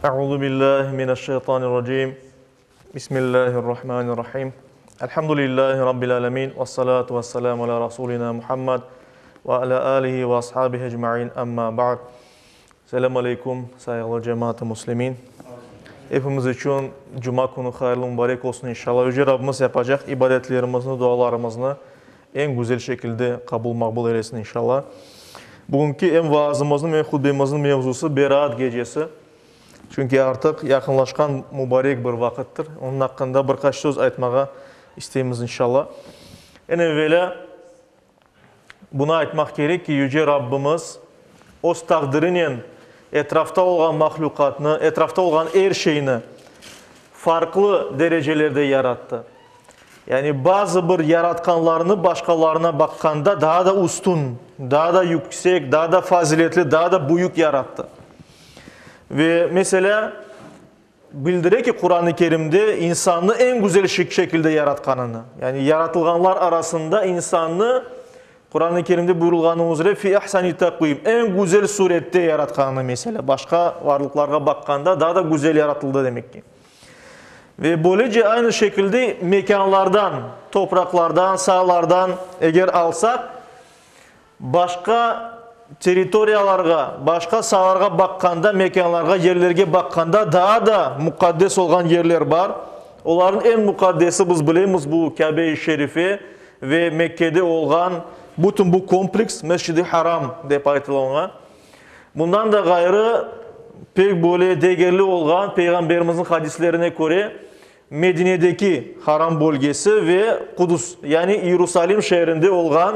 Euzu billahi mineşşeytanirracim. Bismillahirrahmanirrahim. Elhamdülillahi rabbil alamin ve salatu vesselamu ala rasulina Muhammed ve ala alihi ve ashabihi ecmain. Amma ba'd. Selam aleykum, sayğılı cemaat-ı muslimin. Epimiz içün cuma künü hayırlı mübarek olsun inşallah. Yüce Rabbimiz yapacaq ibadetlerimizni, dualarımıznı eñ güzel şekilde qabul maqbul eylesin inşallah. Bugünki em vaazımıznıñ, em hutbemizniñ mevzusı Beraat gecesi. Çünki artıq yaqınlaşqan mübarek bir vaqıttır. Onıñ aqqında bir qaç söz aytmağa isteymiz inşallah. Eñ evelâ bunı aytmaq kerek ki, Yüce Rabbimiz Öz taqdirinen etrafta olğan mahlüqatnı, etrafta olğan er şeyni farqlı derecelerde yarattı. Yani bazı bir yaratqanlarını başqalarına baqqanda daa da üstün, daa da yüksek, daa da faziletli, daa da büyük yarattı. Ve, meselâ, bildire ki, Quran-ı Kerimde insannı eñ güzel şekilde yaratqanını, yani yaratılğanlar arasında insannı, Quran-ı Kerimde buyurılğanı üzre, fi ahsani takvim, eñ güzel surette yaratqanını, meselâ, başqa varlıqlarğa baqqanda daa da güzel yaratıldı demek ki. Ve böylece aynı şekilde mekânlardan, topraqlardan, saalardan eger alsaq, başqa territoriyalarğa, başqa saalarğa baqqanda, mekânlarğa, yerlerge baqqanda daa da muqaddes olğan yerler bar. Olarnıñ eñ muqaddesi, biz bilemiz, bu Kâbe-i Şerife ve Mekkede olğan bütün bu kompleks, Mescid-i Haram dep aytıla oña. Bundan da ğayrı, pek böyle degerli olğan, Peyğamberimizniñ hadislerine köre, Medinedeki Haram bölgesi ve Qudus, yani İyerusalim şeerinde olğan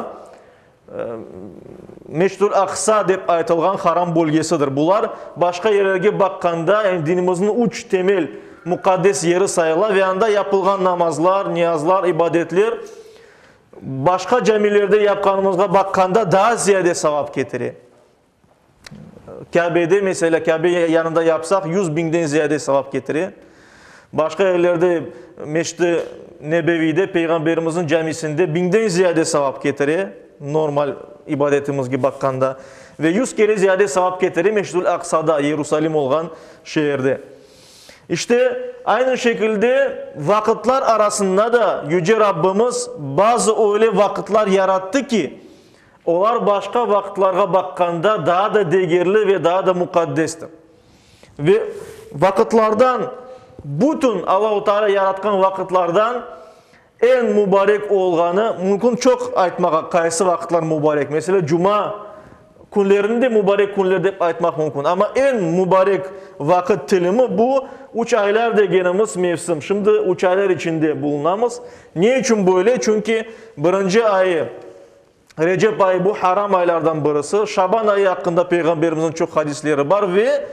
Meşdül Aqsa dep aytılğan Haram bölgesidir. Bular, başqa yerlerge baqqanda, yani dinimizniñ üç temel muqaddes yeri sayıla ve anda yapılğan namazlar, niyazlar, ibadetler Başqa camilerde yapqanımızğa baqqanda daa ziyade savap ketire. Kâbede, meselâ, Kâbe yanında yapsaq, 100 biñden ziyade savap ketire. Başqa yerlerde, Meşid-i Nebeviyde, Peyğamberimizniñ camisinde biñden ziyade savap ketire, normal ibadetimizge baqqanda. Ve 100 kere ziyade savap ketire Meşid-ül Aqsada, Yerusalim olğan şeerde. İşte, aynı şekilde vaqıtlar arasında da Yüce Rabbimiz bazı öyle vaqıtlar yarattı ki, olar başqa vaqıtlarğa baqqanda daa da degerli ve daa da muqaddestir. Ve vaqıtlardan, bütün Allahu Teala yaratqan vaqıtlardan Eñ mubarek olğanı, mümkün çoq aytmağa, qaysı vaqıtlar mubarek, meselâ, cuma künlerini de mubarek künler dep aytmaq mümkün. Amma eñ mubarek vaqıt tilimi bu, üç aylar degenimiz mevsim. Şimdi üç aylar içinde bulunamız. Ne içün böyle? Çünki birinci ayı, Recep ayı, bu haram aylardan birisi. Şaban ayı aqqında Peyğamberimizniñ çoq hadisleri bar ve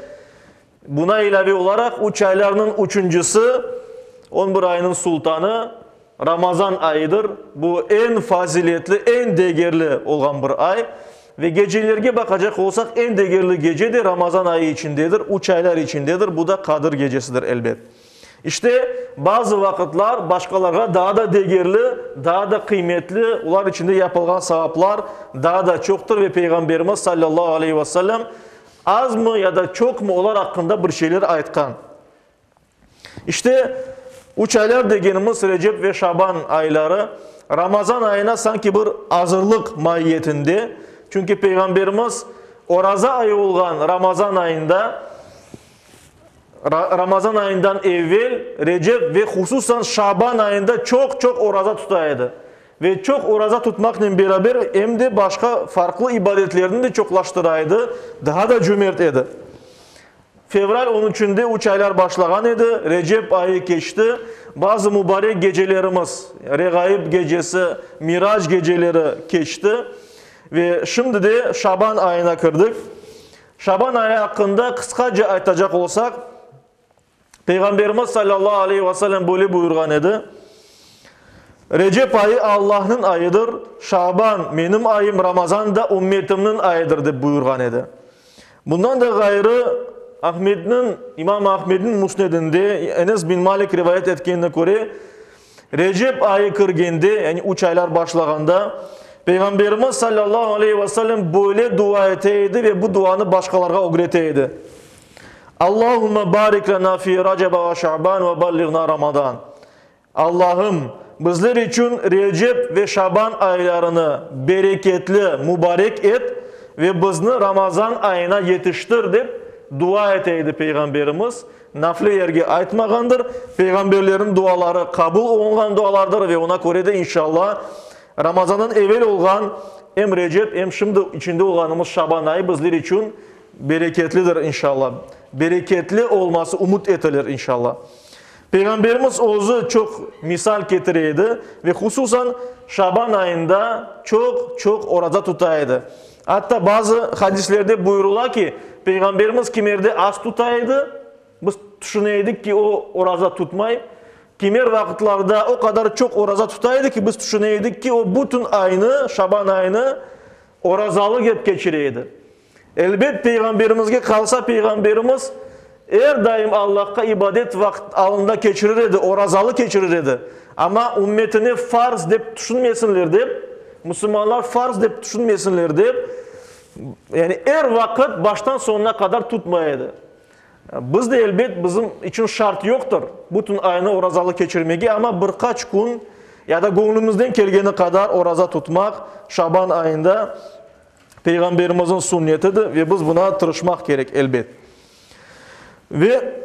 Buna ilâve olaraq, üç aylarnıñ üçüncisi, on bir aynıñ sultanı, Ramazan ayıdır. Bu eñ faziletli, eñ degerli olğan bir ay. Ve gecelerge baqacaq olsaq, eñ degerli gece de Ramazan ayı içindedir, üç aylar içindedir, bu da Qadır gecesidir, elbet. İşte, bazı vaqıtlar başqalarğa daa da degerli, daa da qıymetli, olar içinde yapılğan savaplar daa da çoqtır ve Peyğamberimiz, salâllahu aleyhi ve sellem, Azmı ya da çoqmı olar aqqında bir şeyler aytqan. İşte, üç aylar degenimiz Recep ve Şaban ayları Ramazan ayına sanki bir azırlıq maiyetinde, çünki Peyğamberimiz oraza ayı olğan Ramazan ayında, Ramazan ayından evel Recep ve hususan Şaban ayında çoq-çoq oraza tuta edi. Ve çoq oraza tutmaqnen beraber em de başqa farqlı ibadetlerni de çoqlaştıra edi, daa da cömert edi. Fevral on üçünde üç aylar başlağan edi, Recep ayı keçti, bazı mubarek gecelerimiz, Reğaib gecesi, Mirac geceleri keçti ve şimdi de Şaban ayına kirdik. Şaban ayı aqqında qısqaca aytacaq olsaq, Peyğamberimiz salâllahu aleyhi ve sellem böyle buyurğan edi, Recep ayı Allahnıñ ayıdır, Şaban menim ayım, Ramazan da ümmetimniñ ayıdır, dep buyurğan edi. Bundan da ğayrı, Ahmedniñ, İmam Ahmedniñ Musnedinde Enes bin Malik rivayet etkenine köre, Recep ayı kirgende, yani üç aylar başlağanda, Peyğamberimiz salâllahu aleyhi ve sellem böyle dua ete edi ve bu duanı başqalarğa ögrete edi. Allahümme barik lena fi Raceba ve Şaban ve balliğna Ramadan. Allahım, bizler içün Recep ve Şaban aylarını bereketli, mubarek et ve bizni Ramazan ayına yetiştir, dep dua ete edi Peyğamberimiz. Nafile yerge aytmağandır. Peyğamberlerniñ duaları qabul olunğan dualardır ve ona köre de, inşallah, Ramazandan evel olğan em Recep, em şimdi içinde olğanımız Şaban ayı bizler içün bereketlidir, inşallah. Bereketli olması ümüt etilir, inşallah. Peyğamberimiz özü çoq misal ketire edi ve hususan Şaban ayında çoq-çoq oraza tuta edi. Atta bazı hadislerde buyurıla ki, Peyğamberimiz kimerde az tuta edi, biz tüşüne edik ki, o oraza tutmay, kimer vaqıtlarda o qadar çoq oraza tuta edi ki, biz tüşüne edik ki, o bütün aynı, Şaban ayını orazalı dep keçire edi. Elbet, Peyğamberimizge qalsa, Peyğamberimiz er daim Allahqa ibadet vaqıt alında keçirir edi, orazalı keçirir edi. Amma ümmetine farz dep tüşünmesinler dep, musulmanlar farz dep tüşünmesinler dep, yani er vaqıt baştan soñuna qadar tutmay edi. Biz de, elbet, bizim içün şart yoqtır bütün aynı orazalı keçirmege, amma bir qaç kün ya da göñlümizden kelgeni qadar oraza tutmaq Şaban ayında Peyğamberimizniñ sünnetidir ve biz buna tırışmaq kerek, elbet. Ve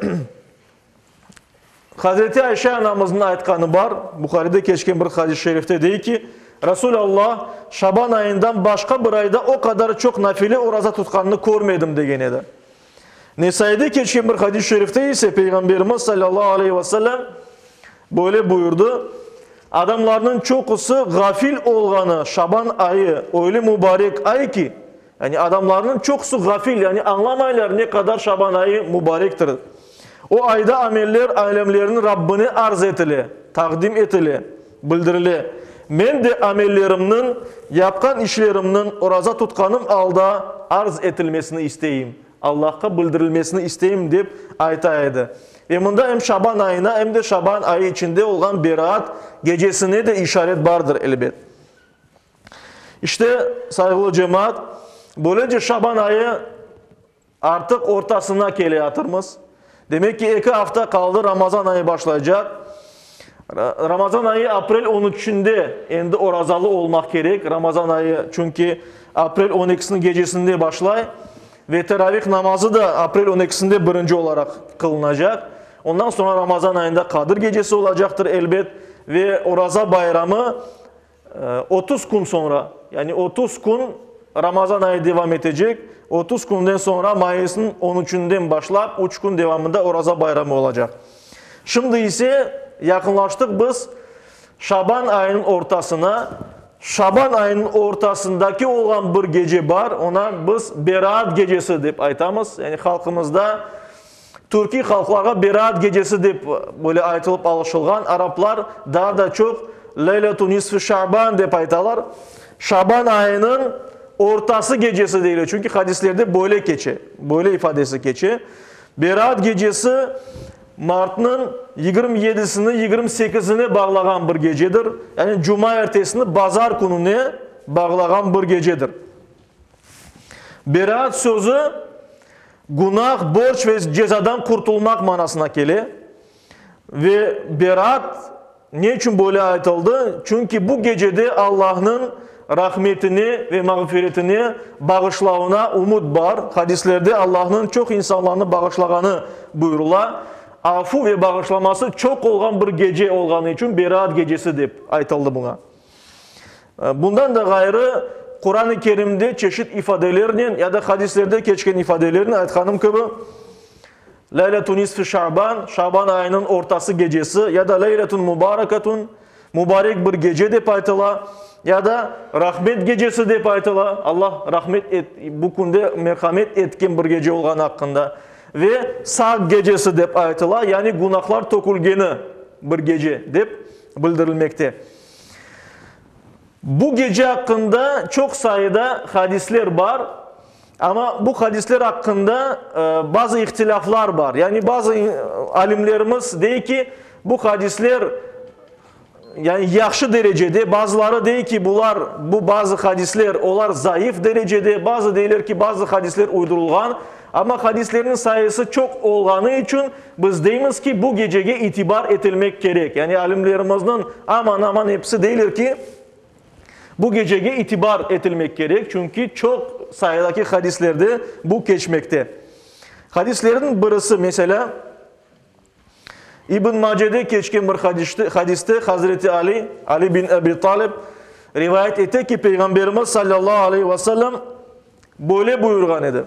Hazreti Ayşe anamıznıñ aytqanı bar, Buharide keçken bir hadis-i şerifte dey ki, Rasul Allah Şaban ayından başqa bir ayda o qadar çoq nafile oraza tutqanını körmedim degen edi. Nesaide keçken bir hadis-i şerifte ise Peyğamberimiz sallallahu aleyhi ve sellem böyle buyurdı, Adamlarnıñ çoqusı ğafil olğanı Şaban ayı öyle mubarek ay ki, yani adamlarnıñ çoqusı ğafil, yani añlamaylar ne qadar Şaban ayı mubarektir. O ayda ameller alemlerniñ Rabbine arz etile, taqdim etile, bildirile. Men de amellerimniñ, yapqan işlerimniñ oraza tutqanım alda arz etilmesini isteyim, Allahqa bildirilmesini isteyim, dep ayta edi. Ve mında em Şaban ayına, em de Şaban ayı içinde olğan Beraat gecesine de işaret bardır, elbet. İşte, sayğılı cemaat, böylece Şaban ayı Artıq ortasına keleyatırmız. Demek ki, eki afta qaldı, Ramazan ayı başlaycaq. Ramazan ayı aprel on üçünde endi orazalı olmaq kerek. Ramazan ayı çünki aprel on ekisiniñ gecesinde başlay ve teravih namazı da aprel on ekisinde birinci olaraq qılınacaq. Ondan soñra Ramazan ayında Qadır gecesi olacaqtır, elbet, ve Oraza bayramı 30 kün soñra, yani 30 kün Ramazan ayı devam etecek, 30 künden soñra mayısnıñ on üçünden başlap üç kün devamında Oraza bayramı olacaq. Şimdi ise yaqınlaştıq biz Şaban ayınıñ ortasına. Şaban ayınıñ ortasındaki olğan bir gece bar, ona biz Beraat gecesi dep aytamız. Yani halqımızda Türkiy halqlarğa Beraat gecesi dep böyle aytılıp alışılğan, araplar daa da çoq Leyletü nisfi Şaban dep aytalar, Şaban ayınıñ ortası gecesi deyler, çünki hadislerde böyle keçe, böyle ifadesi keçe. Beraat gecesi martnıñ 27-sini 28-ine bağlağan bir gecedir, yani cumaertesini bazar kününe bağlağan bir gecedir. Beraat sözü günah, borc ve cezadan qurtulmaq manasına kele. Ve beraat ne içün böyle aytıldı? Çünki bu gecede Allahnıñ rahmetine ve mağfiretine, bağışlavına ümüt bar. Hadislerde Allahnıñ çoq insanlarnı bağışlağanı buyurıla. Afu ve bağışlaması çoq olğan bir gece olğanı içün Beraat gecesi dep aytıldı buña. Bundan da ğayrı, Quran-ı Kerimde çeşit ifadelernen ya da hadislerde keçken ifadelernen, aytqanım kibi, Leyletü nisfi Şaban, Şaban ayınıñ ortası gecesi, ya da Leyletün mubareketün, mübarek bir gece dep aytıla, ya da Rahmet gecesi dep aytıla, Allah rahmet et, bu künde merhamet etken bir gece olğanı aqqında, ve Sağ gecesi dep aytıla, yani günahlar tökülgeni bir gece dep bildirilmekte. Bu gece aqqında çoq sayıda hadisler bar, amma bu hadisler aqqında bazı ihtilâflar bar. Yani bazı alimlerimiz dey ki, bu hadisler yani yahşı derecede, bazıları dey ki, bular, bu bazı hadisler, olar zayıf derecede, bazı deyler ki, bazı hadisler uydurılğan. Amma hadislerniñ sayısı çoq olğanı içün biz deymiz ki, bu gecege itibar etilmek kerek. Yani alimlerimizniñ aman-aman episi deyler ki, bu gecege itibar etilmek kerek, çünki çoq sayıdaki hadislerde bu keçmekte. Hadislerniñ birisi, meselâ, İbn Macede keçken bir hadiste Hazreti Ali, Ali bin Ebi Talib, rivayet ete ki, Peyğamberimiz sallallahu aleyhi ve sellem böyle buyurğan edi,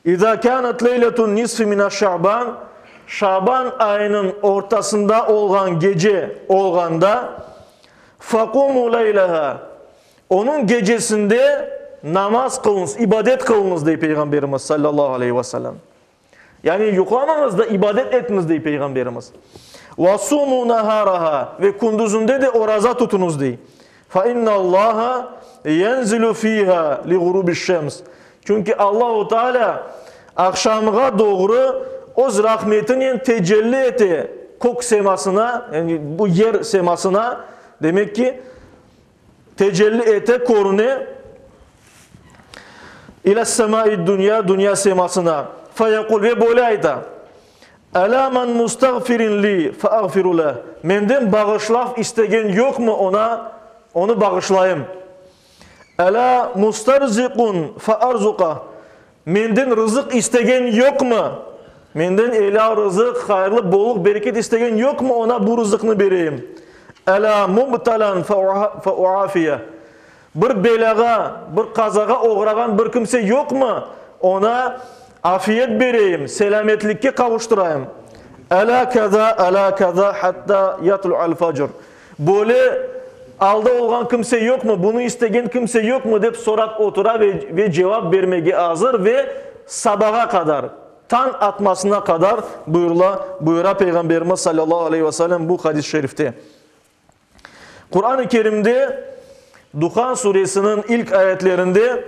İza kânet leyletun nisfi mineş-şaban, Şaban ayınıñ ortasında olğan gece olğanda, fequmu leyleha, onıñ gecesinde namaz qılıñız, ibadet qılıñız, dey Peyğamberimiz sallallahu aleyhi ve sellem. Yani yuqlamañız da, ibadet etiñiz, dey Peyğamberimiz. Ve sumu naharaha, ve kündüzinde de oraza tutuñız, dey. Fe innallaha yenzilu fiha li gurubiş-şems. Çünki Allahu Teala aqşamğa doğru öz rahmetinen tecelli ete kök semasına, yani bu yer semasına, demek ki, Tecelli ete, körüne, İle's-semâi'd-dünya, dünya semasına. Feyekul, ve böyle ayta, Elâ men mustağfirin li feağfiru leh, Menden bağışlav istegen yoqmı, oña, onı bağışlayım. Elâ mustarziqun fearzuqah, Menden rızıq istegen yoqmı, menden elâl rızıq, hayırlı bolluq, bereket istegen yoqmı, oña bu rızıqnı bereyim. Elâ mubtalan feuafiyeh, Bir belâğa, bir qazağa oğrağan bir kimse yoqmı, oña afiyet bereyim, selâmetlikke qavuştırayım. Elâ kaza, elâ kaza hattâ yatlu'al fecr. Böyle alda olğan kimse yoqmı, bunı istegen kimse yoqmı, dep sorap otura ve cevap bermege azır ve sabağa qadar, tañ atmasına qadar buyurıla, buyura Peyğamberimiz salâllahu aleyhi ve sellem bu hadis-i şerifte. Quran-ı Kerimde Duhan suresiniñ ilk ayetlerinde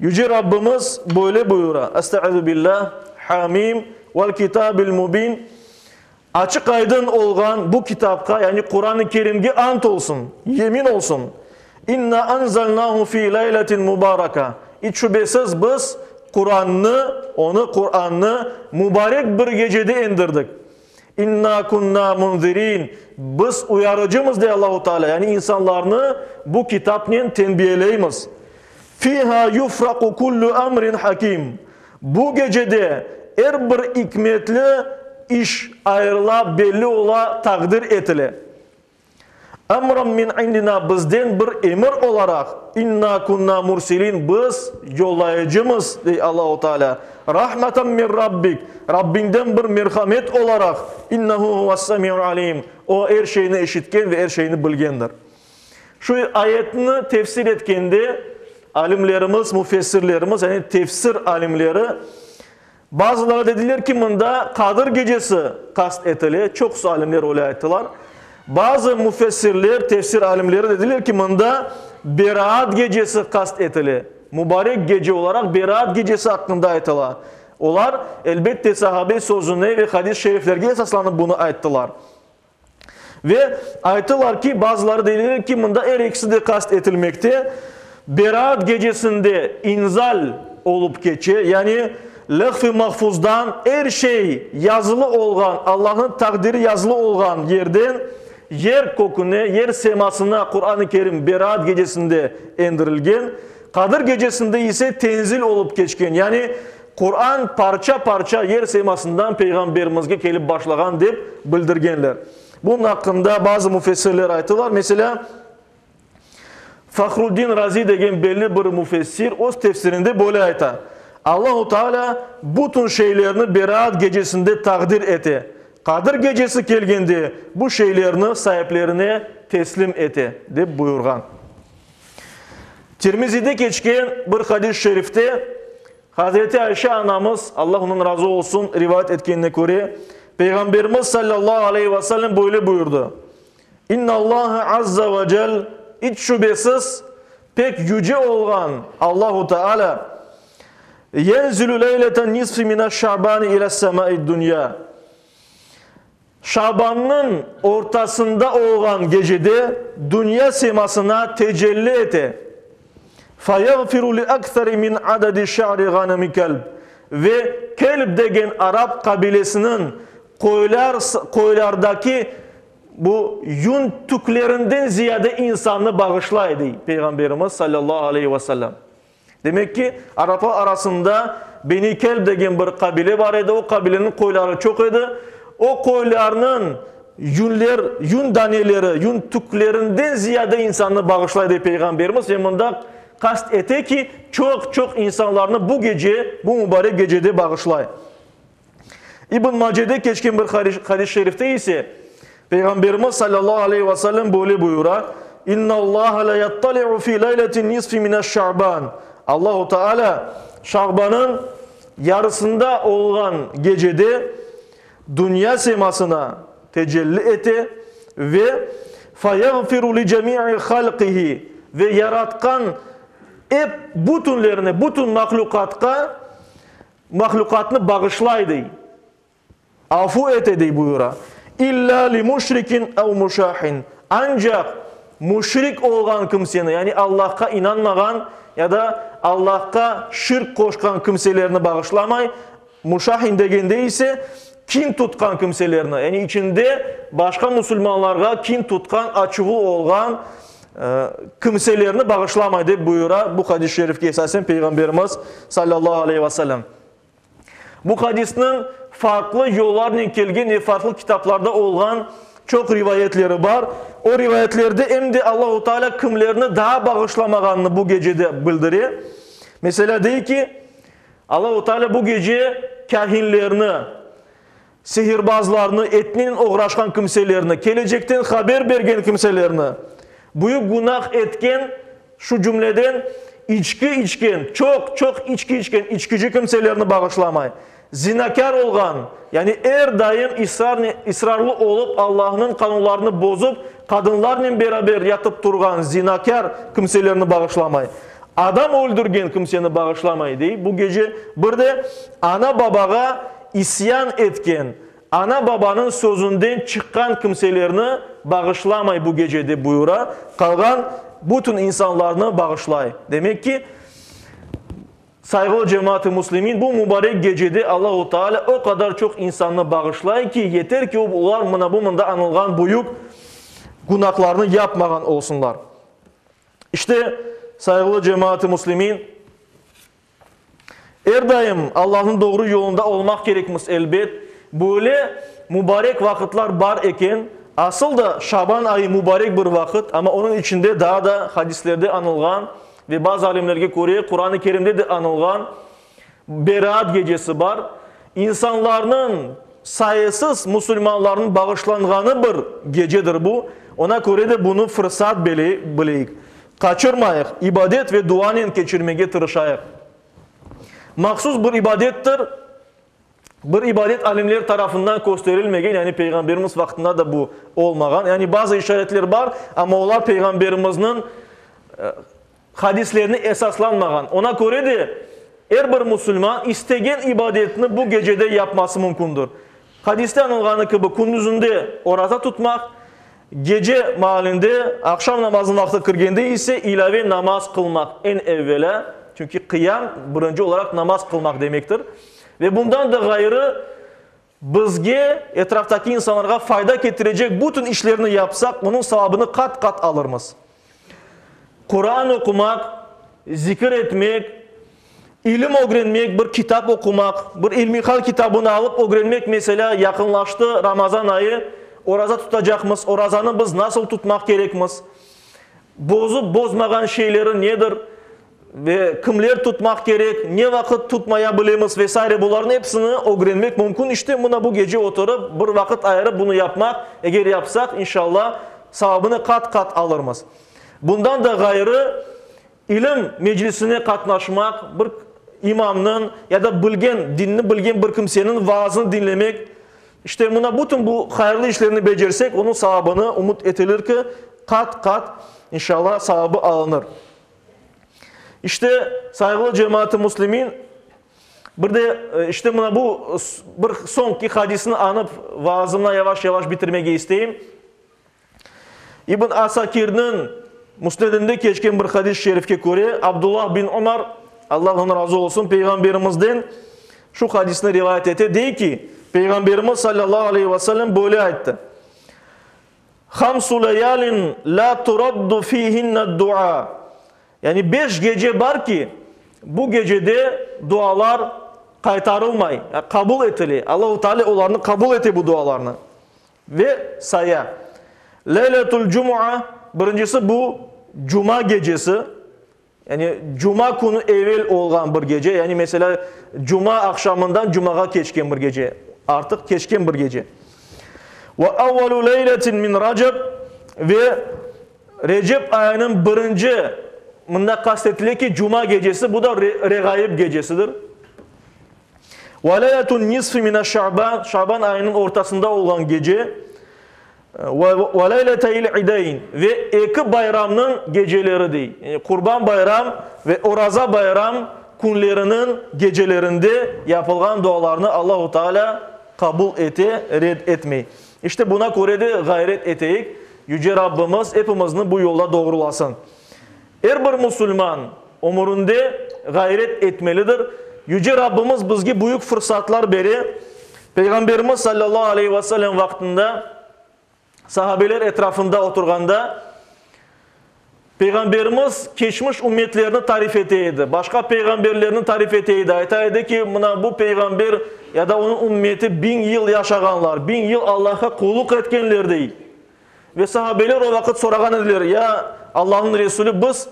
Yüce Rabbimiz böyle buyura, Estaizu billah, Hamim, vel kitabil mubin, Açıq-aydın olğan bu kitapqa, yani Quran-ı Kerimge ant olsun, yemin olsun, İnna anzalnahu fi leyletin mubaraka, İç şübesiz biz Qurannı, onı, Qurannı, mubarek bir gecede endirdik. İnna kunna munzirin, Biz uyarıcımız, dey Allahu Teala, yani insanlarnı bu kitapnen tenbiyeleymiz. Fiha yufraqu kullu emrin hakim, Bu gecede er bir ikmetli iş ayırıla, belli ola, taqdir etile. Emran min indina, bizden bir emir olaraq, inna kunna murselin, biz yollayıcımız, dey Allahu Teala, rahmeten min Rabbik, Rabbiñden bir merhamet olaraq, innehu huves-semi'ul alim, O, er şeyni eşitken ve er şeyni bilgendir. Şu ayetni tefsir etkende alimlerimiz, müfessirlerimiz, yani tefsir alimleri, bazıları dediler ki, mında Qadır gecesi qast etile, çoqusı alimler öyle ayttılar. Bazı müfessirler, tefsir alimleri dediler ki, mında Beraat gecesi qast etile, mübarek gece olaraq Beraat gecesi aqqında aytıla. Olar, elbette, sahabe sözüne ve hadis-i şeriflerge esaslanıp bunı ayttılar. Ve ayttılar ki, bazıları deyler ki, mında er ekisi de qast etilmekte, Beraat gecesinde inzal olıp keçe, yani Levh-i Mahfuzdan er şey yazılı olğan, Allahnıñ taqdiri yazılı olğan yerden yer köküne, yer semasına Quran-ı Kerim Beraat gecesinde endirilgen, Qadir gecesinde ise tenzil olıp keçken, yani Quran parça-parça yer semasından Peyğamberimizge kelip başlağan dep bildirgenler. Bunıñ aqqında bazı müfessirler ayttılar. Meselâ, Fahruddin Razi degen belli bir müfessir öz tefsirinde böyle ayta, Allahu Teala bütün şeylerni Beraat gecesinde taqdir ete. Qadir gecesi kelgende bu şeylerni saiplerine teslim ete, dep buyurğan. Tirmizide keçken bir hadis-i şerifte Hazreti Ayşe anamız, Allah ondan razı olsun, rivayet etkenine köre, Peyğamberimiz sallallahu aleyhi ve sellem böyle buyurdı, İnnallâhe azze ve cel, iç şübesiz, pek yüce olğan Allahu Teala, yenzilü leyleten nisfi mineş-şa'bani ile's-semâi'd-dünya, Şabannıñ ortasında olğan gecede dünya semasına tecelli ete. Feyeğfiru li ektheri min adedi şa'ri ğanemi kelb. Ve Kelb degen arap qabilesiniñ qoylar qoylardaki bu yün tüklerinden ziyade insannı bağışlay, dey Peyğamberimiz salâllahu aleyhi ve sellem. Demek ki, araplar arasında Beni Kelb degen bir qabile bar edi, o qabileniñ qoyları çoq edi. O qoylarnıñ yünler, yün daneleri, yün tüklerinden ziyade insannı bağışlay, dey Peyğamberimiz ve mında qast ete ki, çoq-çoq insanlarnı bu gece, bu mubarek gecede bağışlay. İbn Macede keçken bir hadis-i şerifte ise, Peyğamberimiz salâllahu aleyhi ve sellem böyle buyura, İnnallaha le yattali'u fi leyletin nisfi mineş-şa'ban. Allahu Teala Şa'banıñ yarısında olğan gecede dünya semasına tecelli ete ve feyeğfiru li cemi'i halqihi ve yaratqan ep bütünlerine, bütün mahlüqatqa mahlüqatnı bağışlay, dey. Afu ete, dey buyura. İllâ li müşrikin ev müşâhin, ancaq müşrik olğan kimseni, yani Allahqa inanmağan ya da Allahqa şirk qoşqan kimselerni bağışlamay, müşâhin degende ise, kin tutqan kimselerni, yani içinde başqa musulmanlarğa kin tutqan, açuvlı olğan kimselerni bağışlamay, dep buyura bu hadis-i şerifke esasen Peyğamberimiz, salâllahu aleyhi ve sellem. Bu hadisniñ farqlı yollarnen kelgen ve farqlı kitaplarda olğan çoq rivayetleri bar. O rivayetlerde em de Allahu Teala kimlerni daa bağışlamağanını bu gecede bildire. Meselâ, dey ki, Allahu Teala bu gece kâhinlerni, sihirbazlarnı, etnen oğraşqan kimselerni, kelecekten haber bergen kimselerni, büyük günah etken, şu cümleden içki içken, çoq, çoq içki içken içkici kimselerni bağışlamay, zinakâr olğan, yani er daim israrlı olıp Allahnıñ qanunlarını bozıp, qadınlarnen beraber yatıp turğan zinakâr kimselerni bağışlamay, adam öldürgen kimseni bağışlamay, dey bu gece. Bir de ana-babağa isyan etken, ana-babanıñ sözünden çıqqan kimselerni bağışlamay bu gece, dep buyura, qalğan bütün insanlarnı bağışlay. Demek ki, sayğılı cemaat-ı müslimin, bu mübarek gecede Allahu Teala o qadar çoq insannı bağışlay ki, yeter ki, olar mına bu mında añılğan büyük günahlarnı yapmağan olsunlar. İşte, sayğılı cemaat-ı müslimin, Er daim Allahnıñ doğru yolunda olmaq kerekmiz, elbet. Böyle mubarek vaqıtlar bar eken, asıl da Şaban ayı mubarek bir vaqıt, amma onıñ içinde daa da hadislerde añılğan ve bazı alimlerge köre Quran-ı Kerimde de añılğan Beraat gecesi bar. İnsanlarnıñ, sayısız musulmanlarnıñ bağışlanğanı bir gecedir bu. Ona köre de bunı fırsat bileyik. Qaçırmayıq, ibadet ve duanen keçirmege tırışayıq. Mahsus bir ibadettir, bir ibadet alimler tarafından kösterilmegen, yani Peyğamberimiz vaqtında da bu olmağan. Yani bazı işaretler bar, amma olar Peyğamberimizniñ hadislerine esaslanmağan. Ona köre de er bir musulman istegen ibadetni bu gecede yapması mümkündir. Hadiste añılğanı kibi, kündüzinde oraza tutmaq, gece maalinde, aqşam namazınıñ vaqtı kirgende ise ilâve namaz qılmaq eñ evvelâ, çünki qıyam birinci olaraq namaz qılmaq demektir. Ve bundan da ğayrı, bizge, etraftaki insanlarğa fayda ketirecek bütün işlerni yapsaq, onıñ savabını qat-qat alırmız. Quran oqumaq, zikir etmek, ilim ögrenmek, bir kitap oqumaq, bir ilmihal kitabını alıp ögrenmek, meselâ, yaqınlaştı Ramazan ayı, oraza tutacaqmız, orazanı biz nasıl tutmaq kerekmiz, bozıp bozmağan şeyleri nedir ve kimler tutmaq kerek, ne vaqıt tutmaya bilemiz ve saire bularnıñ episini ögrenmek mümkün. İşte, mına bu gece oturıp, bir vaqıt ayırıp bunı yapmaq, eger yapsaq, inşallah, Savabını qat-qat alırmız. Bundan da ğayrı, ilim meclisine qatnaşmaq, bir imamnıñ ya da bilgen, dinni bilgen bir kimseniñ vaazını diñlemek, işte, mına bütün bu hayırlı işlerni becersek, onıñ savabını, ümüt etilir ki, qat-qat, inşallah, savabı alınır. İşte, sayğılı cemaat-ı müslimin, Bir de, işte, mına bu bir soñki hadisni añıp, vaazımnı yavaş-yavaş bitirmege isteyim. İbn Asakirniñ Müsnedinde keçken bir hadis-i şerifke köre, Abdullah bin Umar, Allah ondan razı olsun, Peyğamberimizden. Şu hadisni rivayet ete, dey ki, Peyğamberimiz salâllahu aleyhi ve sellem böyle ayttı, Hamsu leyalin la turaddu fihinne dua, yani beş gece bar ki, bu gecede dualar qaytarılmay, qabul etile, Allahu Teala olarnı qabul ete bu dualarnı. Ve saya. Leyletül cumua, birincisi bu cuma gecesi, Yani cuma künü evel olğan bir gece, yani meselâ, cuma aqşamından cumağa keçken bir gece, artıq keçken bir gece. Ve avvalu leyletin min Raceb, ve Recep ayınıñ birinci, mında qast etile ki, cuma gecesi, bu da Reğayip gecesidir. Ve leyletun nisfi mineş-şaban, Şaban ayınıñ ortasında olğan gece. Ve leyleteyl ideyn, ve eki bayramnıñ geceleri, dey. Yani Qurban bayram ve Oraza bayram künleriniñ gecelerinde yapılğan dualarnı Allahu Teala qabul ete, red etmey. İşte buna köre de ğayret eteyik, Yüce Rabbimiz epimizni bu yolda doğrulasın. Er bir musulman ömürinde ğayret etmelidir. Yüce Rabbimiz bizge büyük fırsatlar bere. Peyğamberimiz sallallahu aleyhi ve sellem vaqtında sahabeler etrafında oturğanda, Peyğamberimiz keçmiş ümmetlerni tarif ete edi, başqa peyğamberlerni tarif ete edi, ayta edi ki, mına bu peyğamber ya da onıñ ümmeti biñ yıl yaşağanlar, biñ yıl Allahqa qulluq etkenler, dey. Ve sahabeler o vaqıt sorağan ediler, Ya Allahnıñ Resulü, biz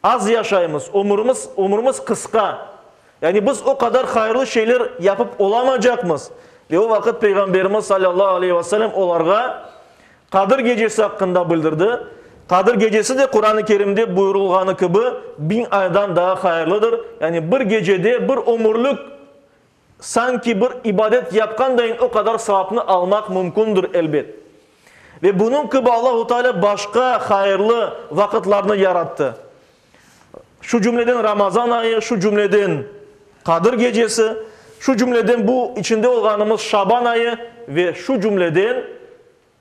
az yaşaymız, ömürimiz, ömrümiz qısqa, yani biz o qadar hayırlı şeyler yapıp olamacaqmız. Ve o vaqıt Peyğamberimiz salâllahu aleyhi ve sellem olarğa Qadir gecesi aqqında bildirdi. Qadir gecesi de Quran-ı Kerimde buyurılğanı kibi biñ aydan daa hayırlıdır, yani bir gecede bir ömürlik Sanki bir ibadet yapqandayın o qadar savapnı almaq mümkündir, elbet. Ve bunıñ kibi Allahu Teala başqa hayırlı vaqıtlarnı yarattı. Şu cümleden Ramazan ayı, şu cümleden Qadır gecesi, şu cümleden bu içinde olğanımız Şaban ayı ve şu cümleden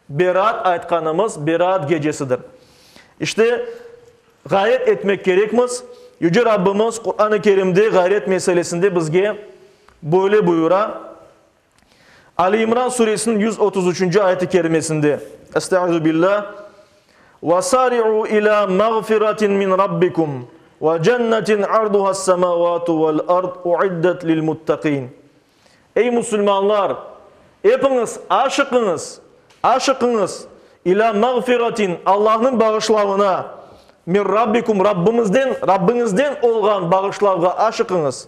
Beraat aytqanımız Beraat gecesidir. İşte, ğayret etmek kerekmiz. Yüce Rabbimiz Quran-ı Kerimde ğayret meselesinde bizge böyle buyura, Ali İmran suresiniñ 133-nci ayet-i kerimesinde, Estaizu billah, Ve sari'u ila mağfiratin min Rabbikum ve cennetin arduha's-semavatu vel-ard uiddet lil-muttaqin. Ey, musulmanlar! Epiñiz aşıqıñız, aşıqıñız, ilâ mağfiratin, Allahnıñ bağışlavına, min Rabbikum, Rabbimizden, Rabbiñizden olğan bağışlavğa aşıqıñız,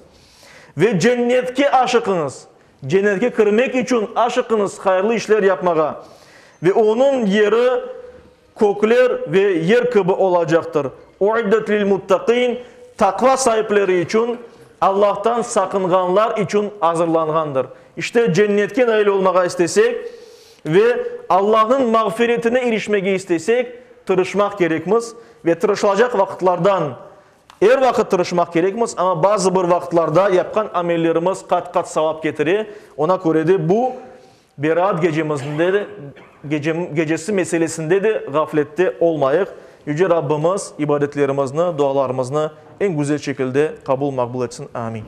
ve cennetke aşıqıñız, cennetke kirmek içün aşıqıñız hayırlı işler yapmağa, ve onıñ yeri kökler ve yer kibi olacaqtır. Uiddet lil-muttaqin, taqva saipleri içün, Allahtan saqınğanlar içün azırlanğandır. İşte, cennetke nail olmağa istesek ve Allahnıñ mağfiretine irişmege istesek, tırışmaq kerekmiz ve tırışılacaq vaqıtlardan er vaqıt tırışmaq kerekmiz, amma bazı bir vaqıtlarda yapqan amellerimiz qat-qat savap ketire, ona köre de bu Beraat gecemizinde de, gecesi meselesinde de ğaflette olmayıq. Yüce Rabbimiz ibadetlerimizni, dualarımıznı eñ güzel şekilde qabul maqbul etsin. Amin.